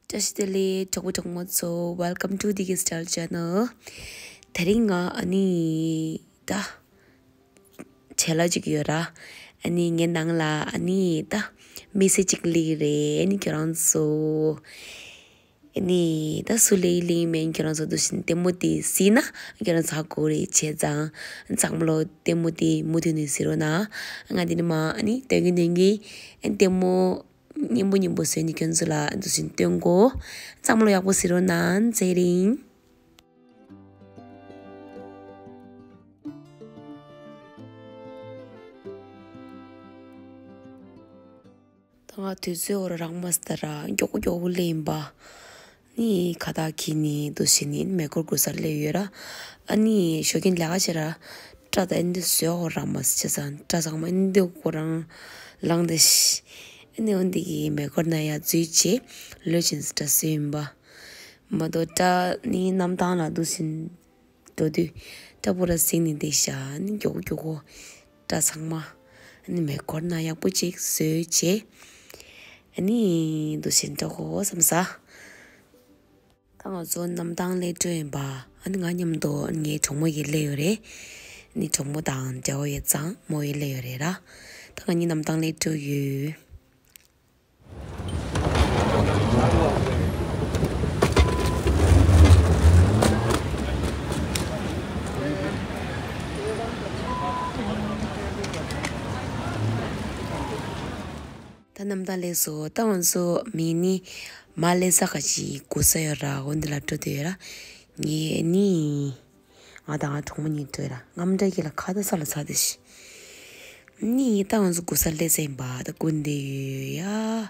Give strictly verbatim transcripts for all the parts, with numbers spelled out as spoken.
བཀྲ་ཤིས་བདེ་ལེགས་གྲོགས་པོ་གྲོགས་མོ་ཚོ། Welcome to Diggy Style Channel. དེ་རིང་ང་ཨ་ནི་ད་བྲེལ་བ་ཅིག་ཡོད་ར། ཨ་ནི་ངའི་ནང་ལ་ཨ་ནི་ད་མི་སེར་ཅིག་སླེབས་རེད། ཨ་ནི་ཁྱོད་རང་ཚོ་ཨ་ནི་ད་སུ་སླེབས་སླེབས་མིན་ཁྱོད་རང་ཚོ་འདུག་བཞིན་ལྟད་མོ་དེ་གཟིགས་ན་ཁྱོད་རང་ཚོ་ཧ་གོ་རེད། བྱས་ཙང་ཚང་མ་ལོ་ལྟད་མོ་དེ་མུ་མཐུད་ནས་གཟིགས་རོགས་གནང་། ང་དེ་ནས་མ་ཨ་ནི་སྟོན་གིན་སྟོན་གིན་ཨ་ནི་ལྟད་མོ་སྙན་པོ་སྙན་པོ་བཟོས་ནས་ཁྱོད་ཚོ་ལ་འདུག་བཞིན་སྟོན་གོ། ཚང་མ་ལོ་ཡག་པོ་གཟིགས་རོགས་གནང་། ཚེ་རིང་། ད་ང་དུས་ཚོད་འོ་རང་མ་སྟ་ར་མགྱོགས་པོ་མགྱོགས་པོ་སླེབས་ཡིན་པ། ནི་ཁ་བཏགས་ཁྱེར་ནས་འདུག་བྱས་ནས་མེ་འཁོར་དགོས་སར་སླེབས་ཡོད་ར། ཨ་ནི་ཞོགས་ཀྱིན་ལས་ཀ་བྱེད་ར། སྐྲ་དང་ཨེ་འདི་བཟོས་འོ་རང་མ་སི་བྱས་ཙང་སྐྲ་ཚང་མ་ཨེ་འདི་ཁོ་རང་ལངས་ཏེ་ཤི། ཨ་ནི་འོ་འདི་གི་མེ་འཁོར་ན་ཡ་འཛུལ་བྱས་ལོས་ཅན་སི་སྐྲ་བཟོས་ཡིན་པ། མ་གཏོགས་སྐྲ་ནི་གནམ་ཐང་ལ་འདུག་བཞིན་འགྲོ་དུས་སྐྲ་པོ་ར་ཟིང་ནས་བསྡད་ཤག་ཨ་ནི་མགྱོགས་པོ་མགྱོགས་པོ་སྐྲ་ཚང་མ་ཨ་ནི་མེ་འཁོར་ན་ཡག་པོ་ཅིག་བཟོས་བྱས། ཨ་ནི་འདུག་བཞིན་འགྲོ་དགོས་བསམ་ས། ད་ང་ཚོ་གནམ་ཐང་སླེབས་འགྲོ་ཡིན་པ། ཨ་ནི་ང་མཉམ་དུ་ངའི་གྲོགས་མོ་ཡིས་སླེབས་ཡོད་རེད། ཨ་ནི་གྲོགས་མོ་དང་འབྲེལ་བ་ཡོད་ཙང་མོ་ཡིས་སླེབས་ཡོད་རེད་ར། ད་ང་གཉིས་གནམ་ཐང་སླེབས་འགྲོ་ཡོད། ད་གནམ་ཐང་སླེབས་སོང་། ད་ང་ཚོ་མི་ནི་མ་སླེབས་ས་ག་ཅིག་སྒུག་ས་ཡོད་ར། འོ་འདི་ལ་འགྲོ་འདོད་ཡོད་ར། ངས་ནི་ང་དང་ང་གྲོགས་མོ་གཉིས་འགྲོ་ཡོད་ར། ངམ་འདྲ་གི་ལ་ཁ་ད་ས་ལ་ཚ་དེ་ཤི། ནི་ད་ང་ཚོ་སྒུག་ས་སླེབས་ས་ཡིན་པ། ད་སྒུག་འདོད་ཡོད་ཡ།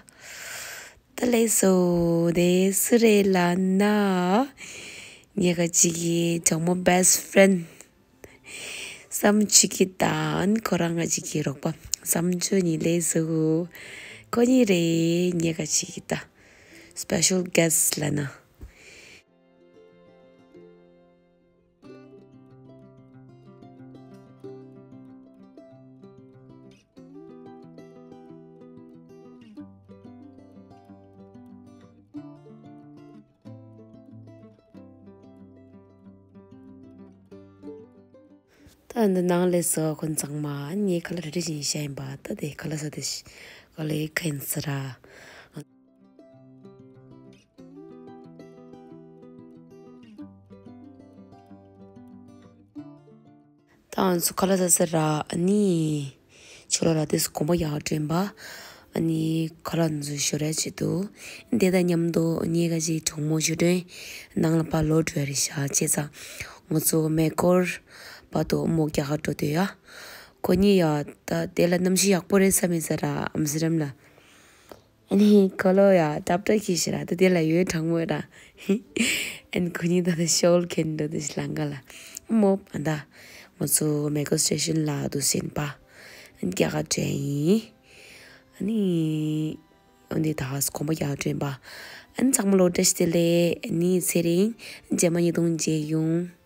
ད་སླེབས་སོང་། དེ་སུ་རེད་ལབ་ན། ངའི་ག་ཅིག་གི་གྲོགས་མོ་best friend བསམ་ཆུ་སྐྱིད་དང་ཁོ་རང་ང་གཅིག་གི་རོགས་པ་བསམ་ཆུ་གཉིས་སླེབས་སོང་། ཁོ་གཉིས་རེད་ངའི་ག་གཅིག་གི་ད་special guest ལབ་ན། ད་འདི་ནང་སླེབས་སོང་། ཁོ་ཚང་མ་ངའི་ཁ་ལག་རེ་རེ་བཞིན་བཤད་ཡིན་པ། ད་དེ་ཁ་ལག་ཟ་དེ་ཤི་ཁ་ལག་ཁན་ཟ་ར། ད་ང་ཚོ་ཁ་ལག་ཟ་ཟེར་ར། ཨ་ནི་ཕྱི་ལོགས་ལ་དེ་སུ་གོམ་པ་རྒྱག་འགྲོ་ཡིན་པ། ཨ་ནི་ཁ་ལག་འཛུལ་ཞོར་ར་བྱེད་དུ། དེ་དང་མཉམ་དུ་ངའི་ག་ཅིག་གྲོགས་མོ་ཞུ་དོན་ནང་ལ་ཕར་ལོག་འགྲོ་ཡ་རེད་ཤག་བྱས་ཙང་ང་ཚོ་མེ་འཁོར་བར་དུ་མོ་རྒྱག་ག་འགྲོ་འདོད་ཡ། ཁོ་གཉིས་ཡ་ད་དེ་ལ་གནམ་གཤིས་ཡག་པོ་རེད་བསམ་མེད་ས་ར་ཨམ་སི་རམ་ལ། ཨ་ནི་ཁོ་ལོ་ཡ་ཏབ་ཏབ་ཁྱི་ཤི་ར་ད་དེ་ལ་ཡོད་གྲང་མོ་ར། ཨ་ནི་ཁོ་གཉིས་ད་ད་ཤོལ་ཁན་འགྲོ་དུ་ཤི་ལང་ག་ལ། མོ་ཨ་ད་ང་ཚོ་མེ་ཀོ་སི་ཊེ་ཤན་ལ་དུ་སེན་པ། ཨ་ནི་རྒྱ་གར་ཏྲེན་ཡིན། ཨ་ནི་འོན་ཏེ་ད་ཧ་སི་གོམ་པ་རྒྱག་ཏྲེན་པ། ཨ་ནི་ཚང་མ་ལོ་བཀྲ་ཤིས་བདེ་ལེགས། ཨ་ནི་ཚེ་རིང་རྗེས་མ་ཉིས་སྟོང་མཇལ་ཡོང་།